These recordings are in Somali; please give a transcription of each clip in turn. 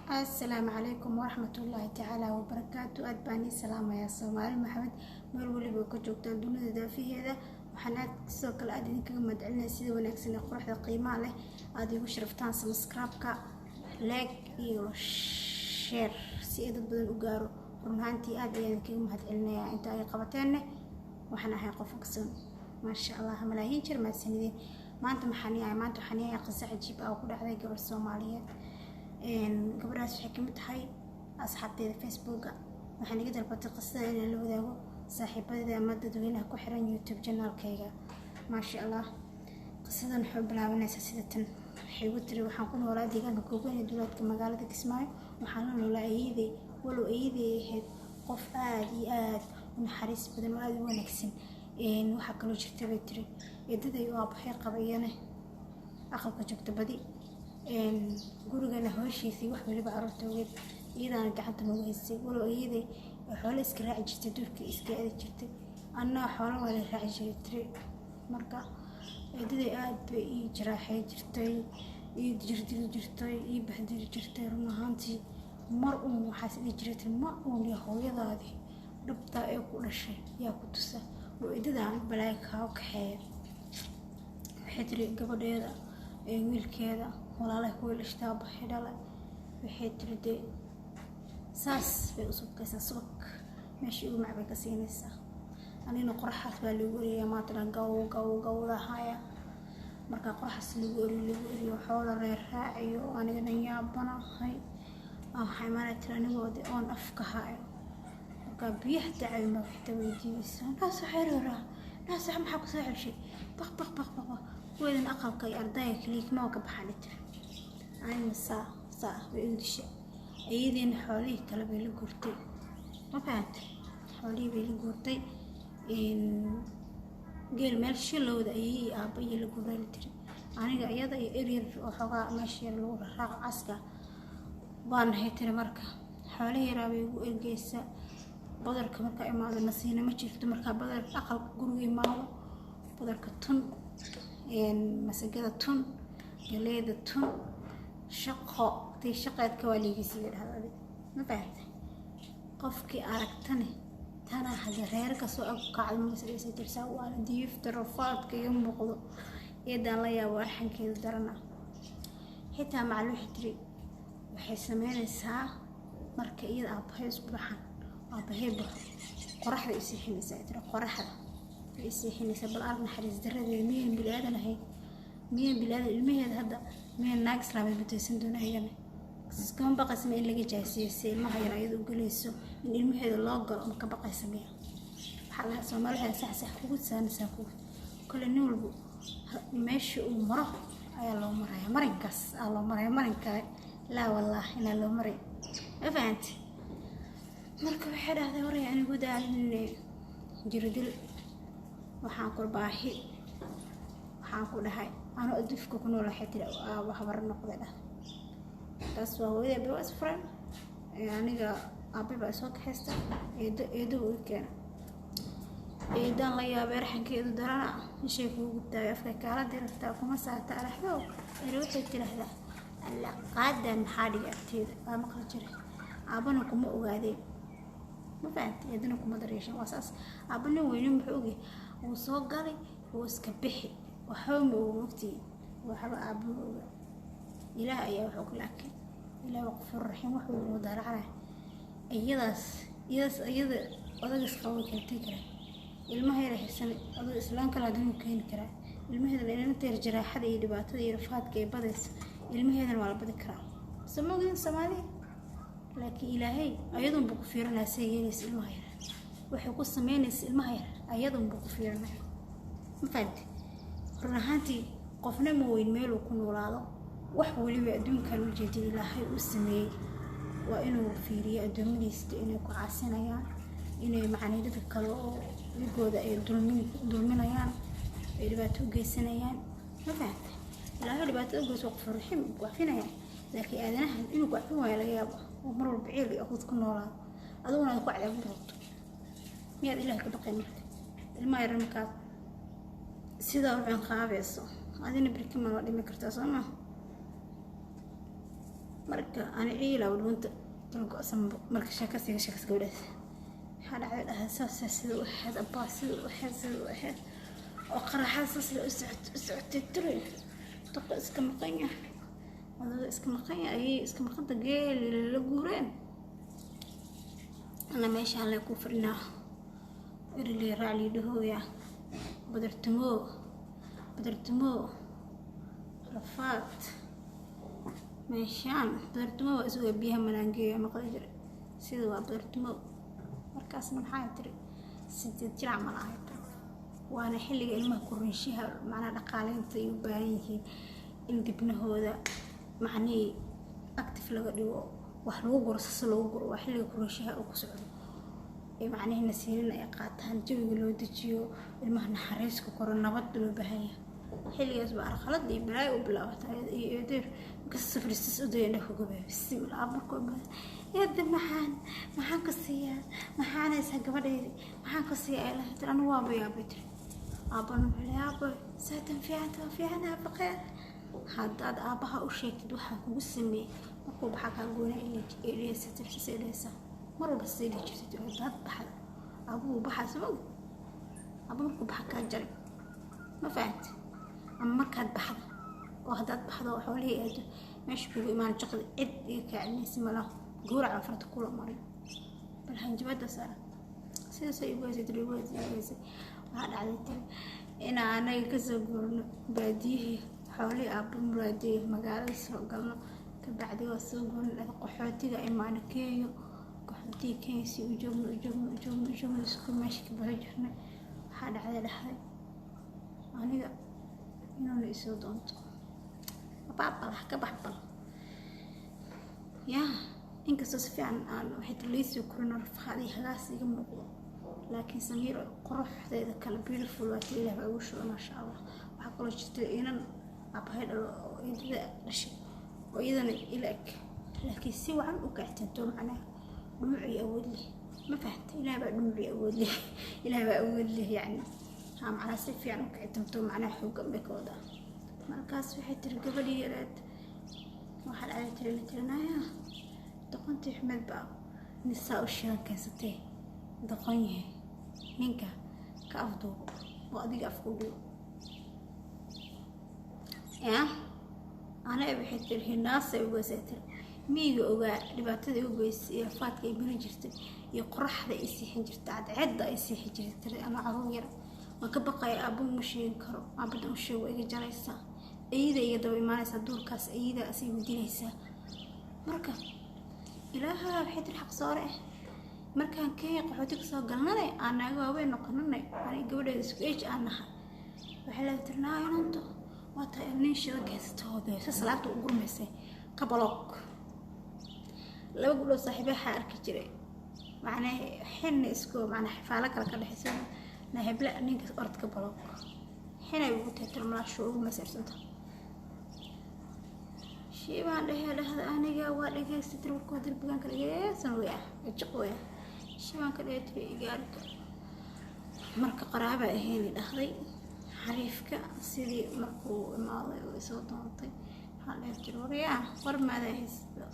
Asalaamu calaykum waraxmatullaahi tacaala wabarakaatu. Aad baan ii salaamayaa Soomaali Maxamed meel waliba ka joogtaan dunida daafaheeda. Waxaan aad sidoo kale aad idinkaga mahadcelinaya sida wanaagsan ee quruxda qiimaha leh aada igu sharaftaan subscribe-ka, like iyo share si ay dad badan u gaaro. Run ahaantii aad ayaan idinkaga mahadcelinayaa inta ay qabateenne. Waxaan ahay qof ogsoon, maasha Allah, malaayiin jir mahadsanideen. Maanta maxaan yahay? Maanta waxaan yahay qiso cajiib ah oo ku dhacday gabar Soomaaliyeed. Gabadhaas waxay kamid tahay asxaabteeda Facebooka. Waxaan iga dalbatay qisada inaan la wadaago saaxiibadeeda ama dadweynaha ku xiran YouTube channelkayga. Maasha Allah, qisadan waxay bilaabanaysaa sida tan. Waxay igu tiri: "Waxaan ku noolaa deegaanka Gooban ee duleedka magaalada Kismaayo. Waxaan la noolaa ayeeday. Walow ayeeday ahayd qof aada iyo aada u naxariis badan oo aada u wanaagsan, waxaa kaloo jirta," bay tiri, "eedaday oo aabahay qaba, iyana aqalka joogta badi, gurigana howshiisii wax waliba caruurta ogeed, iyadaana gacanta noogu haysay. Walow iyaday xoolo iska raaci jirtay, duurka iska aadi jirtay, annaa xoolo waa la raaci jiray," tiri. "Marka eedaday aada bay ii jaraaxay jirtay, ii jirdili jirtay, ii bahdili jirtay. Run ahaantii mar uun waxaas dhihi jiray," tiri, "mar uun iyo hooyadaadii dhabtaa ee ku dhashay yaa ku tusa oo eedadaan balaayo kaa kaxeeya." Waxay tiri gabadheeda ee wiilkeeda walaalaha kuwii dhashtaa baxay dhalay. Waxay tiri dee saas bay u subkaysaa, subag meesha ugu mac bay ka siinaysaa. Anigana qoraxaas baa lagu eriyaa maanta dhan, gaw gaw gawdahaya. Markaa qoraxaas lagu eriyo, lagu eriyo xoola reer raaciyo, aniga dhan yaabanahay. Waxaa imaanaya, tiri, anigoo de oon afka hayo. Markaa biyaha dacayo ma xitaa weydiinaysaa: 'Naas xereera, naas, maxaa kusoo ceshay?' Baq baq baq baq baq. Kuweedan aqalka iyo ardayga kaliya kuma ka baxaan," tiri. "Anigana saa saa bay u dishay. Iyadiina xoolihii kale bay la guurtay." Ma fahantay? Xoolihii bay la guurtay. Geel meel shilowda ayay iyo aabba iyo la guuray, la tiri. Aniga, iyada iyo eryar oo xoogaa meesha yar lagu raraaco caska baan nahay, tiri. Marka xoolihii yaraa bay ugu ergeysaa. Badarka markaa imaado nasiina ma jirto. Markaa badarka aqalka guriga imaado, badarka tun, masagada tun, galeeda tun, shaqo tii shaqeedka waa liigisiiya, dhahda adig. Ma fahantay? Qofkii aragtane tana hadda reer kasoo ag kacda masdhaysa jirsaa waana diifta rafaadka iga muuqdo. Eedaan la yaabo arxankeeda darana xitaa macal. Waxay tiri waxay sameynaysaa marka iyada aabbahay isku baxaan, aabbahay baxo, qoraxda i seexinaysaa, tiri, qoraxda i seexinaysaa. Bal arag naxariis daradeeda. Miyan bili-aadan ahayn? Miyan bili-aadan? Ilmaheeda hadda miyan naag islaameed mutaysan doona? Ayagana kama baqaysa ma in laga jaasiyo si ilmaha yar ayada u gelayso, in ilmaheeda loo galo ma ka baqaysa miya? Waxaa lahaa Soomaali waxay sax sax kugu saanasaa kugu kole. Nin walbo meesha uu maro ayaa loo maraya, marinkaas aa loo maraya, marinka laa wallah inaa loo maray. Ma fahanti? Marka waxay dhahday: "Waray anigu daalin jirdil, waxaan ku baahi, waxaan ku dhahay anoo adduufka ku nool." Waxay tiri aabo habar noqday, dhah. Taas waa hooyada bay waa isfuran. Aniga aabe baa soo kaxaysta, eedo eedo uu keena. Eedaan la yaabay arxankeedu darana. Ishay kugu gubtaayo, afka kaala dirartaa, kuma saarta araxdo eri. Waxay tiraahdaa: 'Alla qaadan maxaa dhigay agteeda?' Waa maqli jiray. Aabana kuma ogaadeen, ma fahantay? Eedana kuma daryeeshan. Waa saas. Aaba nin weyne muxuu ogyahay? Wuu soo galay, wuu iska bixi, waxba ma oga. Mogtii waxba aaba ma oga. Ilaah ayaa wax og, laakiin Ilaah waa qafuur raxiim, wax walba daracanaya. Iyadaas iyadaas iyada odagas qabo way kala tegi karaa. Ilmaha yar haysan odag islaan kale haddana wuu keeni karaa. Ilmaheedana inanta yar jaraaxada iyo dhibaatada iyo rafaadka ay badayso, ilmaheedana waa la badi karaa. Soo ma ogdin Soomaaliya? Laakiin Ilaahay ayadunbuu ku fiirinaya say yeelaysa ilmaha yar, waxay ku sameynaysa ilmaha yar ayadunbuu ku fiirinaya. Ma fahamte? Run ahaantii qofna ma weyn meeluu ku noolaado. Wax weliba adduunkan u jeedin Ilaahay uu sameeyey waa inuu fiiriyo addoommadiisa inay ku caasinayaan, inay macnay dadka kale oo dhigooda ay dulmin dulminayaan, ay dhibaato u geysanayaan. Ma fahamte? Ilaahay dhibaatada u geyso waa qafuur raxiim, ku cafinaya. Laakiin aadanaha inuu ku cafin waayo laga yaabo oo mar walba ciil iyo aqood ku noolaado, adiguna aad ku cadaab rabto. Miyaad Ilaah ka baqayn? Marka ilmaha yar markaad sidaa u cinqaabayso, adina berkiman waa dhimi kartaa, soo maa? Marka ani ciila dhuunta kala go-san. Marka sheekasiga sheekas gabadhaas waxaa dhacday dhahay saasa sida u ahayd abbaa, sida u ahayd, sida u ahayd oo qaraxada saas u socotay tiri. Duqa iska maqan yahay, odaga iska maqan yahay, ayay iska maqanta, geeli la guureen, ana meeshaan lay ku fadhinaa, eriley raaclii dhahooya, badartumo badartumo rafaad meeshaan. Badartumo waa isuga biyaha malaangeeya maqli jira sida waa badartumo. Markaasna maxaa tiri, 8 jir camal ahayd, waana xilliga ilmaha korinshaha, macnaha dhaqaaleynta ay u baahan yihiin in dibnahooda macnihii active laga dhigo, wax lagu guro, sas loogu guro. Waa xilliga korinshaha uu ku socdo ee macnihii nasiinina ay qaataan, jawiga loo dejiyo ilmaha, naxariiska koro, nabad loo baahan yahay. Xilligaas baa arqalad iyo balaayo u bilaabatay iyo eedeer. Markasta fariistas u daya indhaha gubay, bismillah. Markuu eeda maxaan ku siiyaa, maxaan haysaa gabadhaydi, maxaan ku siiyaa, ay lahayd. Anigu waaba yaabay tiri. Aabbana wuxuu leeyahay, aabbo saatan fiicanta, waa fiican aabba, khayr. Haddaad aabbaha u sheegtid waxaa kugu sameeyey, markuu baxaa kaa goona dhehaysa tiri, sasay dhehaysaa mar walba, sasay dhihi jirtay tiri. Haddaad baxda aabuhu baxaa sama og, aabba markuu baxa kaa jaray, ma fahamti? Ama markaad baxda oo haddaad baxdo oo xoolihii aado, meesha kugu imaan jaqdi, cid iga kaa celinaysa malaha, gowraca farta kula marin. Bal hanjabada saara sidaasay igu haysay tiri, igu haysay, igu haysay. Waxaa dhacday tiri inaan anaga kasoo guurno baadiyihii, xoolihii aabba muraadiyey, magaalada soo galno. Kabacdi waa soo guurno, qaxootiga imaano Kenya. Qaxootiga Kenya si u joogno, u joogno, u joogno, u joogno, isku meesha ka baro jirnay. Waxaa dhacday dhahday aniga inuuna isoo doonto baabal ka baxbal yaa. Inkastoo si fiican aan waxay tiri liisii korino, rafaad iyo hagaas iga muuqdo, laakiin Samiiro quruxdeeda kale beautiful waa tiri, Ilaah baa ugu shubay, maasha Allah. Waxaa kaloo jirta inan aabahay dhalo oo eedada dhashay oo iyadana ila eg, laakiin si wacan u kactanto, macnaha dhumuc iyo awood leh, ma fahanta? Ilaah baa dhumuc iyo awood leh, Ilaah baa awood leh, yacni haa, macnaha si fiican u kicitamto, macnaha xoogan bay ka wadaa. Markaas waxay tiri gabadhii yareed, waxaa dhacday tiri la tirinaya doqontii xumed baa nisaa u shidan keensatay, doqon yahay ninka ka afduubo oo adiga afku dhigo yaa. Anaga waxay tiri hinaasay ugeysay tiri, miyiga ogaa dhibaatada igu geysay iyo rafaadka ay marin jirtay iyo qoraxda ay siixin jirtay, cadceedda ay siixin jirtay tiri. Ama caruur yar waan ka baqaya, aabbo ma sheegi karo, aabbadan u sheego iga jaraysaa, ayida iga daba imaanaysaa duurkaas, ayida asay dilaysaa. Marka Ilaaha waxay tiri xaq soore ah, markaan Kenya qaxooti kasoo galnane, aan naaga waaweyn noqonane, ani gabadheeda isku age aan nahay, waxay leedahay tiri, naa inanto waa tahay nin shidan keensatooda sas laabta u gurmaysay kabaloog. Laba gabdhood saaxiiba waxaa arki jiray, macnaa xinna isku macnaa xifaalo kale ka dhexaysa, na hebla ninka orodka baloog xinay ugu tahay tiri, malaashu ugu masarsanta shiibaan dhehe dhahda. Aniga waa dhegeysta tiri warkoo darbigan ka dhegeysan waya jiq waya, shiibaan ka dhehe tiri igaarka. Marka qaraaba ahayni dhahday xariifka sidii markuu imaaday oo isoo doontay, waxaa dhehe tiri, waryaa war maadaa haysta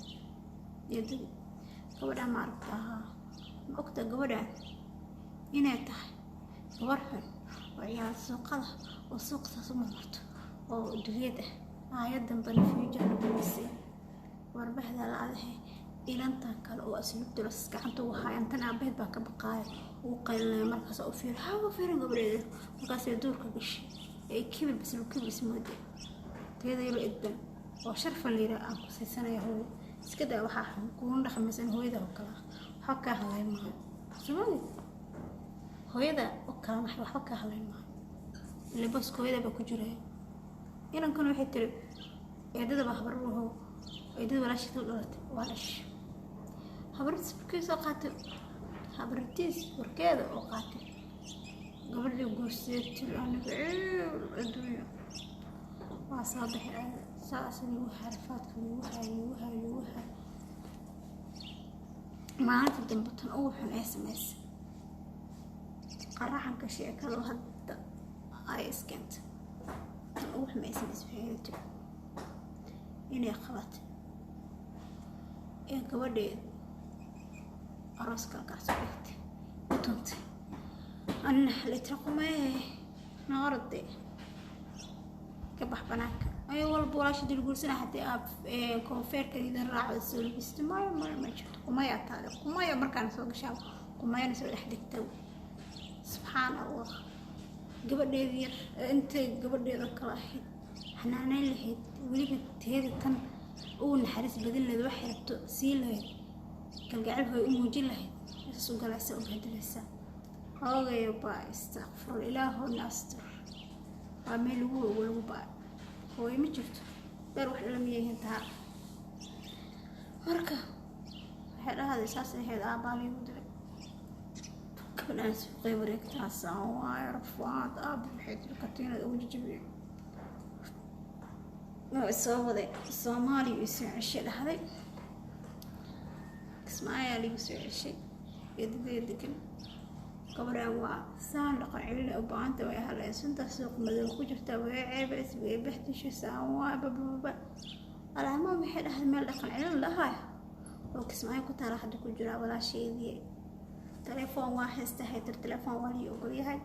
eedadii gabadhaan ma aragta ahaa, ma ogta gabadhaan inay tahay gabar xun oo ciyaal suuqada oo suuqa saas u marmarto oo dugeed ah, aayad dambena future lagumisay warbahda la-adahe ilantan kale oo asluubta las gacanta ugu haayaan, tan aabaheed baan ka baqaaya, ugu qaylinaya. Markaas u fiir hawa fiirin gabadheeda, markaasay duurka gashay ee kibir bas kibir ismooday, teeda yaro edban oo sharfan la yidhaha aan ku siisanaya. Hooyo iska daa, waxaa xun kuuna dhaqmaysan hooyada oo kale ah, waxba kaa hadlayn maayo, soomali hooyada oo kale waxba kaa hadlayn maayo, ile booska hooyada baa ku jiraya. Inankana waxay tiri eedada baa habar waho, eedada walaasheed u dhalatay waa dhashay, habartiis warkeeda soo qaatay, habartiis warkeeda oo qaatay, gabadhii guursadee tiri. Aniga ciil adduunya waa soo baxay, saas lagu xarafaadka lagu hayo, lagu hayo, lagu hayo. Maalinta dambe tan ugu xun ee samaysay qaraxanka sheekada hadda ay iskeentay, tan ugu xun ee samaysay waxay tiri inay qabatay Ee gabadheed arooska halkaas u dhigtay, u tuntay. Anina xalitira qumee noorade ka bax banaanka ay walba walaasha dilguursana haddii aad koonfeerka idan raacdo soo labisto. Maayo, maayo, ma jirto. Qumaya taade, qumaya markaan soo gashaa, qumayana soo dhex degta. Subxaan Allah, gabadheeda yar intay gabadheeda kale ahayd xanaaneyn lahayd, weliba teeda tan ugu naxariis badan lahayd, waxay rabto sii lahayd, kalgacayl hooy u muujin lahayd, saas u galaysa, u bahdilaysaa. Hoogayo baa, istakfur ilaahowna astur. Waa meel lagu hoogo, lagu baa. Hooyo ma jirto, beer wax dhala miyayhin tahaa. Marka waxay dhahday saas ahayd, aabbaa laygu diray gabadhaan suuqay wareegtaasaan waayo rafaad. Aabba waxay tiri katiinad ugu jajabiyey oo isoo waday Soomaaliya, isoo ceshay dhahday. Kismaayaa liigu soo ceshay, eedadee degan. Gabadhaan waa saan, dhaqan celina u baahanta, way haleysantaa, suuq madow ku jirtaa, way ceebays, way bahdishay, saan waa bababa alaamaa. Waxay dhahday meel dhaqan celin lahayo oo Kismaayo ku taala hadda ku jiraa walaasheedii. Telefoon waa haysta haytar, telefoon waa lii ogolyahay,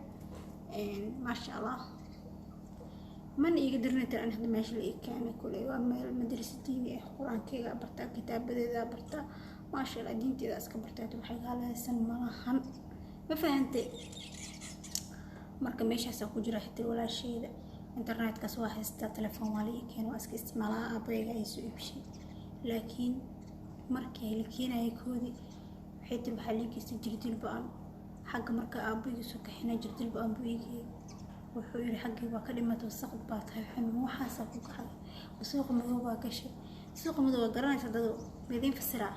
maasha Allah. Mana iiga dirnaytar an hadda meesha la ii keenay kuley waa meel madrasa diini ah, qur-aankeyga bartaa, kitaabadeeda bartaa, maasha Allah, diinteeda iska bartaa, waxay haleysan malahan, ma fahantay? Marka meeshaasaa ku jira xitaa walaasheeda. Internetkaas waa haystaa, telefoon waa la ii keenay, waa iska isticmaalaa, aabayga ay soo iibshay. Laakiin markii la keenayay koodii, waxay tiri waxaa lii geystay jirdil ba-an xagga. Marka aabayga soo kaxinay, jirdil ba-an buu iigeeyay. Wuxuu yiri xaggii waa ka dhimatay, wasaqad baa tahay, xun, waxaasaa ku kacday, suuqa madow baa gashay. Suuqa madow waa garanaysa dadu maidiin fasiraa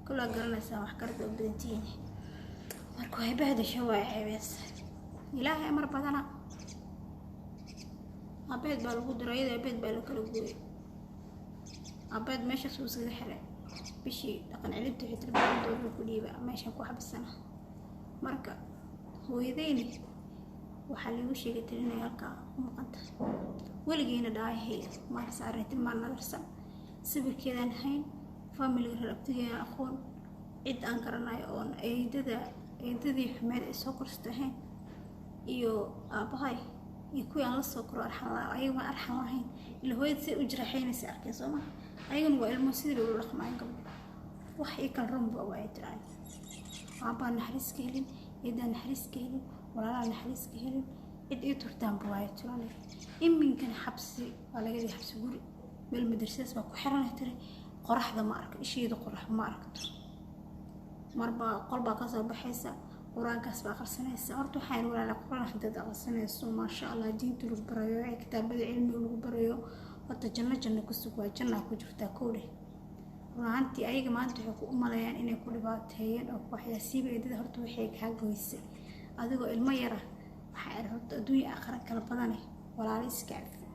kulaa garanaysaa, wax karada u badantihiin. Marka way bahdasho, waa ceebeys. Ilaahay amar badana. Abeed baa lagu diray iyada, abeed baa la kala gooyay, abeed meeshaas uu iskaga xiray. Bishii dhaqan celinta waxay tiri $100 ku dhiiba, meeshaan ku xabisana. Marka hooyadeyni waxaa liigu sheegay tiri inay halkaa ku maqanta. Weligeyna dhaayahayga maan saaray tiri, maan nadarsan, sawirkeedaan hayn, familiga reer abtigeedaan aqoon, cid aan garanayo oon eedada, eedadii xumeed ay soo korsata ahayn, iyo aabbahay iyo kuwii aan la soo koro arxan la ayaga arxan lahayn. Ila hooyada siday u jiraxaynaysa arkeen soo maha, ayagana waa ilmo, sidii bay ula dhaqmaayeen gabdho. Wax ii kala runba waay tiraan, aabbaa naxariis ka helin, eedaa naxariis ka helin, walaalaa naxariis ka helin, cid ii turtaanba waayo tirane. Iminkana xabsi waa laga dhigay, xabsi guri, meel madrasadaas baa ku xiranay tiri. Qoraxda ma arko, isheedu qorax ma aragto. Marbaa qol baa kasoo baxaysa, qur-aankaas baa aqrisanaysa. Horta waxaan walaala, qur-aan hadaad aqrisanayso, maasha Allah, diinta lagu barayo, kitaabada cilmiga lagu barayo, horta janno, janno ku sug, waa jannaa ku jirtaa kowdheh. Run ahaantii ayaga maanta waxay ku umalayaan inay ku dhibaateeyeen oo waxyaasiiba. Eedada horta waxay kaa goysay adigoo ilmo yara, waxaa iri horta adduunya aakhira kala badane, walaalo iska cafi.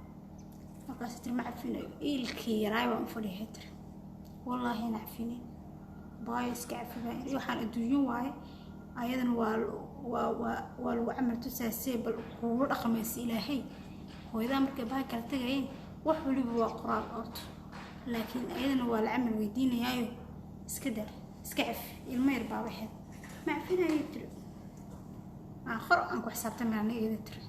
Markaas tiri ma cafinayo, iilkii yaraay baan u fadhiya tiri, wallaahi na cafinin baayo, iska cafi baan iri. Waxaan adduunyo waaye, ayadana waa lagu camal tusaasee bal kugu dhaqmaysa Ilaahay. Hooyadaa markay baha kala tagayeen, wax waliba waa qoraal orto, laakiin ayadana waa la camal weydiinayaayo. Iska dar, iska cafi, ilmo yar baa waxeed. Ma cafinayo tiri, aakhiro aan ku xisaabtamay aniga iyada tiri.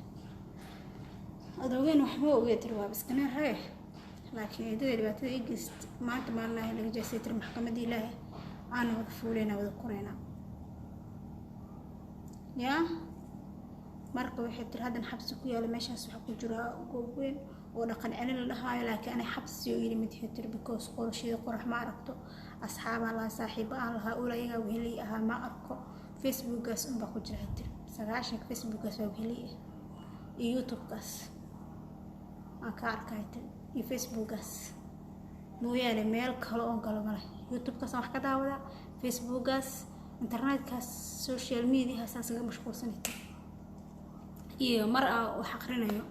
Adoogeen waxba ogee tiri, waaba iska rage, laakiin eedada dhibaatada ii geyst maanta maalinaha laga jeestay tiri, maxkamadda Ilaahay aana wada fuuleynaa, wada koraynaa yaa. Marka waxay tiri haddana xabsi ku yaala meeshaas waxaa ku jira goob weyn oo dhaqan celin la dhahaayo, laakiin anay xabsi oo yiri mid tiri, because qorasheeda qorax ma aragto, asxaabaan lahaa, saaxiibo aan lahaa, ul ayagaa weheliy ahaa ma arko. Facebookgaas unbaa ku jira tiri, 90-ka Facebookgaas waa weheliy ah, iyo YouTubekaas aan ka arkaya tiri, iyo Facebookgaas mooyaane meel kale oon galo male. YouTubekaas aan wax ka daawadaa, Facebookgaas, internetkaas, social mediahaas aan iskaga mashquulsanay tiri, iyo mar aan wax aqrinayo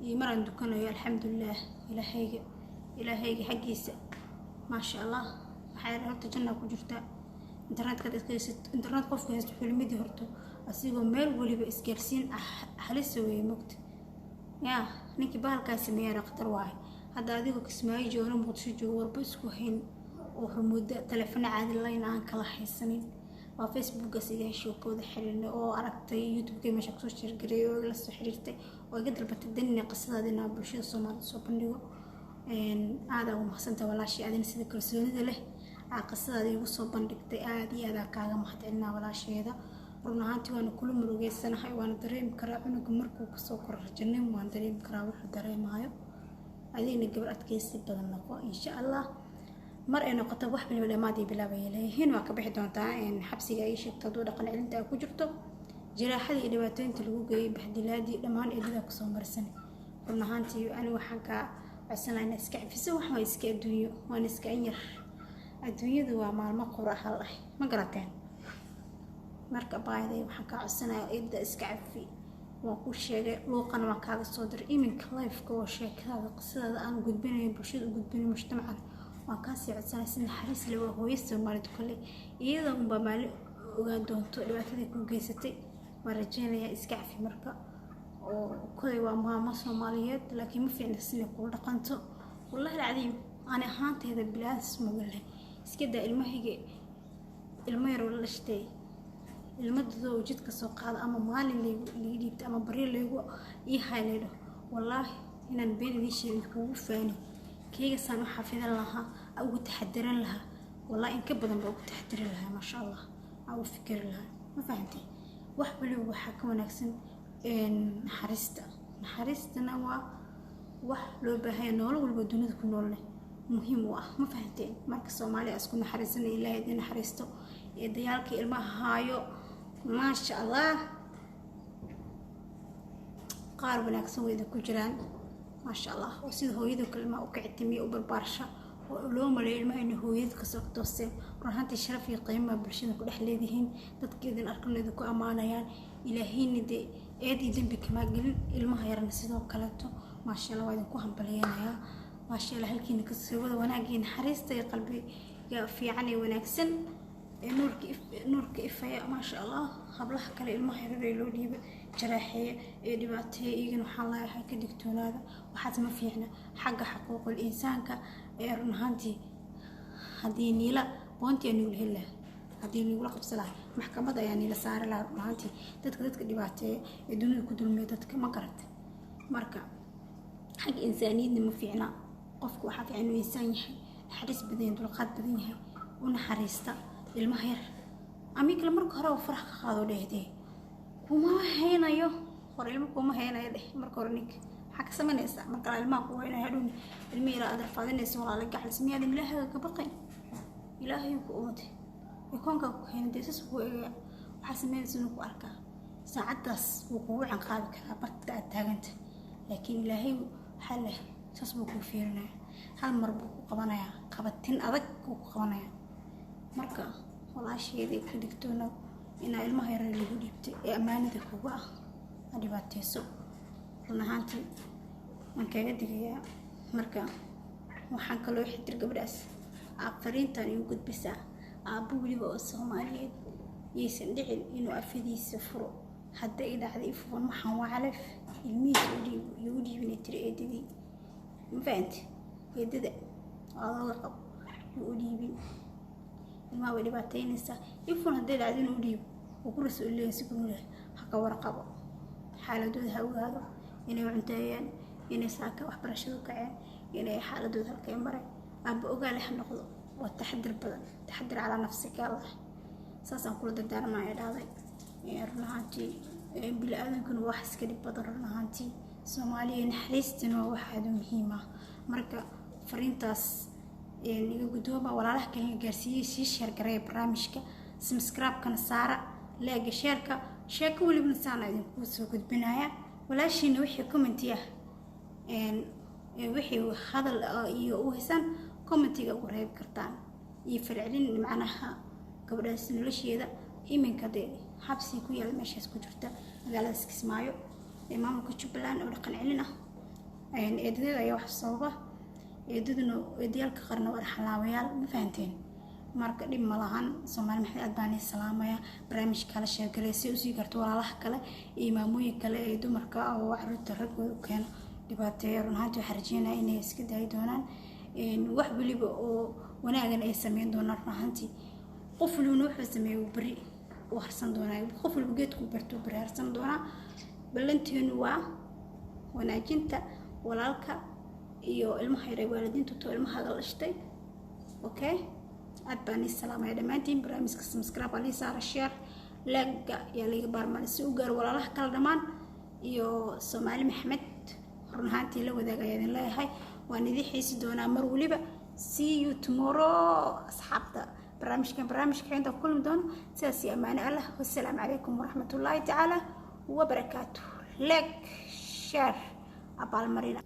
iyo mar aan dukanayo. Alxamdulilah, Ilaahayga, Ilaahayga xaggiisa, maasha Allah. Waxaa horta janna ku jirtaa internetka dadka haysid. Internet qofka haysto xulimadii horta asigoo meel waliba isgaarsiin ah halisa weeye mogta yaa. Ninkii bahalkaa sameeyana khatar waaye. Hadda adigoo Kismaayo joogna, Muqdisho joogo, warba isku hayn. Oo hormuuda taleefano caadi layn aan kala haysanin, waa Facebookaas iga hesho, ka wada xiriirnay oo aragtay YouTube-ka meesha kusoo sheergareeyay oo ila soo xiriirtay oo iga dalbatay danina qisadaada inaan bulshada Soomaalida soo bandhigo. Aada ugu mahadsantahay walaashii, adina sida kalsoonida leh aa qisadaada igu soo bandhigtay, aada iyo aad kaaga mahadcelinaa walaasheeda. Run ahaantii waana kula murugeysanahay, waana dareemi karaa cunuga markuu kasoo koro rajanin, waan dareemi karaa wuxuu dareemayo. Adigna gabar adkeysi badan noqo, insha Allah. Mar ay noqoto wax waliba dhammaad iyo bilaab ay leeyihiin, waa ka bixi doontaa xabsiga ay sheegto hadduu dhaqan celinta ay ku jirto, jiraaxadii iyo dhibaatooyinta lagu geeyey, bahdilaadii dhammaan eedadaa kusoo marsan. Run ahaantii ani waxaan kaa codsan lahaa inaad iska cafiso. Wax waa iska adduunyo, waana iska anyar, adduunyadu waa maalmo qura hal ah, ma garateen? Marka baayaday waxaan kaa codsanayaa eedda iska cafi. Waan ku sheegay, luuqana waan kaaga soo diray iminka live-ka oo sheekadaada qisadaada aan gudbinayo bulshada u gudbinayo mujtamacan. Waan kaasii codsanaya si naxariis leh. Waa hooyo Soomaalid kale, iyada unbaa maalin ogaan doonto dhibaatadii ku geysatay, waan rajeynayaa. Iska cafi marka, oo kolay waa maamo Soomaaliyeed, laakiin ma fiicna siday kula dhaqanto. Wallahi alcadiim, ani ahaanteyda bilaas magaleh iska daa ilmahayga, ilmo yar oo la dhashtay, ilmadooda oo jidka soo qaada ama maalin laygu liga dhiibta ama baryo laygu ii haylaydho, wallaahi inaan been idiin sheegin, kugu faani keyga saan u xafidan lahaa, ugu taxadiran lahaa, wallahi in ka badan baa ugu taxadiran lahaa, maasha Allah, aan ugu fikiri lahaa. Ma fahantay? Wax waliba waxaa ka wanaagsan naxariista. Naxariistana waa wax loo baahanya noolo walba dunida ku nool leh muhiim u ah, ma fahanteen? Marka Soomaaliya isku naxariisana, Ilaahay idin naxariisto. Eedayaalka ilmaha haayo, maasha Allah, qaar wanaagsan way idinku jiraan, maasha Allah, oo sida hooyada kale ilmaha u kicitimiya, u barbaarsha, oo loo maleeyo ilmaha inay hooyada kasoo tooseen. Run ahaantii sharaf iyo qiimaha bulshada ku dhex leedihiin, dadka idin arkana idinku ammaanayaan. Ilaahayna dee eed iyo dembi kamaa gelin. Ilmaha yarna sidoo kaleeto, maasha Allah, waa idinku hambaliyanayaa, maasha Allah. Halkiina kasoo wada wanaagii, naxariista iyo qalbiga fiican ee wanaagsan ee nuurka ifaya, maasha Allah. Hablaha kale ilmaha yarar ee loo dhiiba jaraaxeeya ee dhibaateeya, iyagana waxaan leeyahay ka digtoonaada, waxaas ma fiicna xagga xuquuqul insaanka. Ee run ahaantii haddii niila boonti aa nigula heli lahaa, haddii nigula qabsan lahaa, maxkamad ayaa niila saari lahaa. Run ahaantii dadka dhibaateeya ee dunida ku dulmiya dadka, ma garata? Marka xagga insaaniyadna ma fiicna. Qofku waxaa fiican inuu insaan yahay, naxariis badan yahay, dulqaad badan yahay, u naxariista ilmaha yar. Amii kale marka hore oo farax ka qaado dhehdee kuma haynayo hore, ilmo kuma haynayo dheh marka hore. Ninka maxaa ka samaynaysaa marka ilmaha ku haynayo? Hadhowna ilma yaraa aad rafaadinaysa. Walaala gacalis, miyaadan Ilaahaga ka baqayn? Ilaahay ku ooday ee koonkaa ku keenay, dee saas ku eegaya, waxaa samaynaysa inuu ku arkaa, saacaddaas wuu kugu canqaabi karaa barta aad taaganta. Laakiin Ilaahay waxaa leh saas buu kuu fiirinaya, hal mar buu ku qabanayaa, qabatin adag buu ku qabanayaa. Marka walaasheedii, ka digtoonow inaa ilmaha yarar lagu dhiibtay ee ammaanada kuga ah ha dhibaateyso. Run ahaantii waan kaaga digayaa. Marka waxaan kaloo xitir gabadhaas fariintan igu gudbisaa: aabbo weliba oo Soomaaliyeed yaysan dhicin inuu afadiisa furo. Hadday i dhacday ifuwan, waxaan waa calaf, ilmihiisa u dhiibo iyo u dhiibinay tiri eedadii, ma fahanti? Eedada adooga qabo yuu u dhiibin ilmaha, way dhibaateynaysaa. Ifun hadday dhacdo inuu u dhiibo, wuu ku rasuulileeyahay si kululeh, ha ka warqabo xaaladooda, ha ogaado inay cunteeyeen, inay saaka waxbarashadu kaceen, inay xaaladooda halkay mareen. Aabba ogaale ha noqdo, waa taxadir badan, taxadir calaa nafsika. Allah saasaan kula dardaarmaya dhahday. Run ahaantii bini aadankuna waa wax iska dhib badan. Run ahaantii Soomaaliya naxariistana waa wax aada u muhiim ah. Marka fariintaas iga guddooma, walaalaha kalena gaarsiiyey, sii share gareeya barnaamijka, subscribe-kana saara, like-ga, share-ka. Sheeko welibana saana idinku soo gudbinaya. Walaashiina wixii comment ah, wixii hadal iyo u haysaan, comment-iga ugu reebi kartaan iyo falcelin. Macnaha gabadhaas nolosheeda iminka dee xabsi ku yaala meeshaas ku jirta magaaladaas Kismaayo ee maamulka Jubbaland oo dhaqan celin ah, eedadeeda ayaa wax sababa. Eedaduna, eedayaalka qarna waa xalaawayaal, ma fahanteen? Marka dhib ma lahan. Soomaali Maxamed aad baan salaamaya. Barnaamijka kala sheegalay si usii karto walaalaha kale iyo maamooyin kale ee dumarka oo caruurta raggooda u keeno dhibaateeya. Run ahaantii waxaan rajeynaya inay iska daayi doonaan wax weliba oo Wanaagana ay sameyn doonaan. Run ahaantii, qof walibana wuxuu sameeyey beri u harsan doonaa. Qof waliba geedkuu bartuu beri harsan doonaa. Ballanteenu waa wanaajinta walaalka iyo ilmaha yare, waalidiinta to ilmaha la dhashtay. Okay, aad baan ii salaamaya dhammaantiin. Barnaamijka subscribe alii saara, share, like-ga yaa layga baarmaan si u gaaro walaalaha kala dhammaan iyo Soomaali Maxamed. Run ahaantii, la wadaag ayaa idin leeyahay. Waan idin xiisi doonaa mar waliba. See you tomorrow, asxaabta. Barnaamijkan barnaamijka inta ku kulmi doono, sidaas iyo ammaano Allah. Wassalaamu calaykum waraxmatullaahi tacaala wabarakaatu. Like, share, abaalmarin.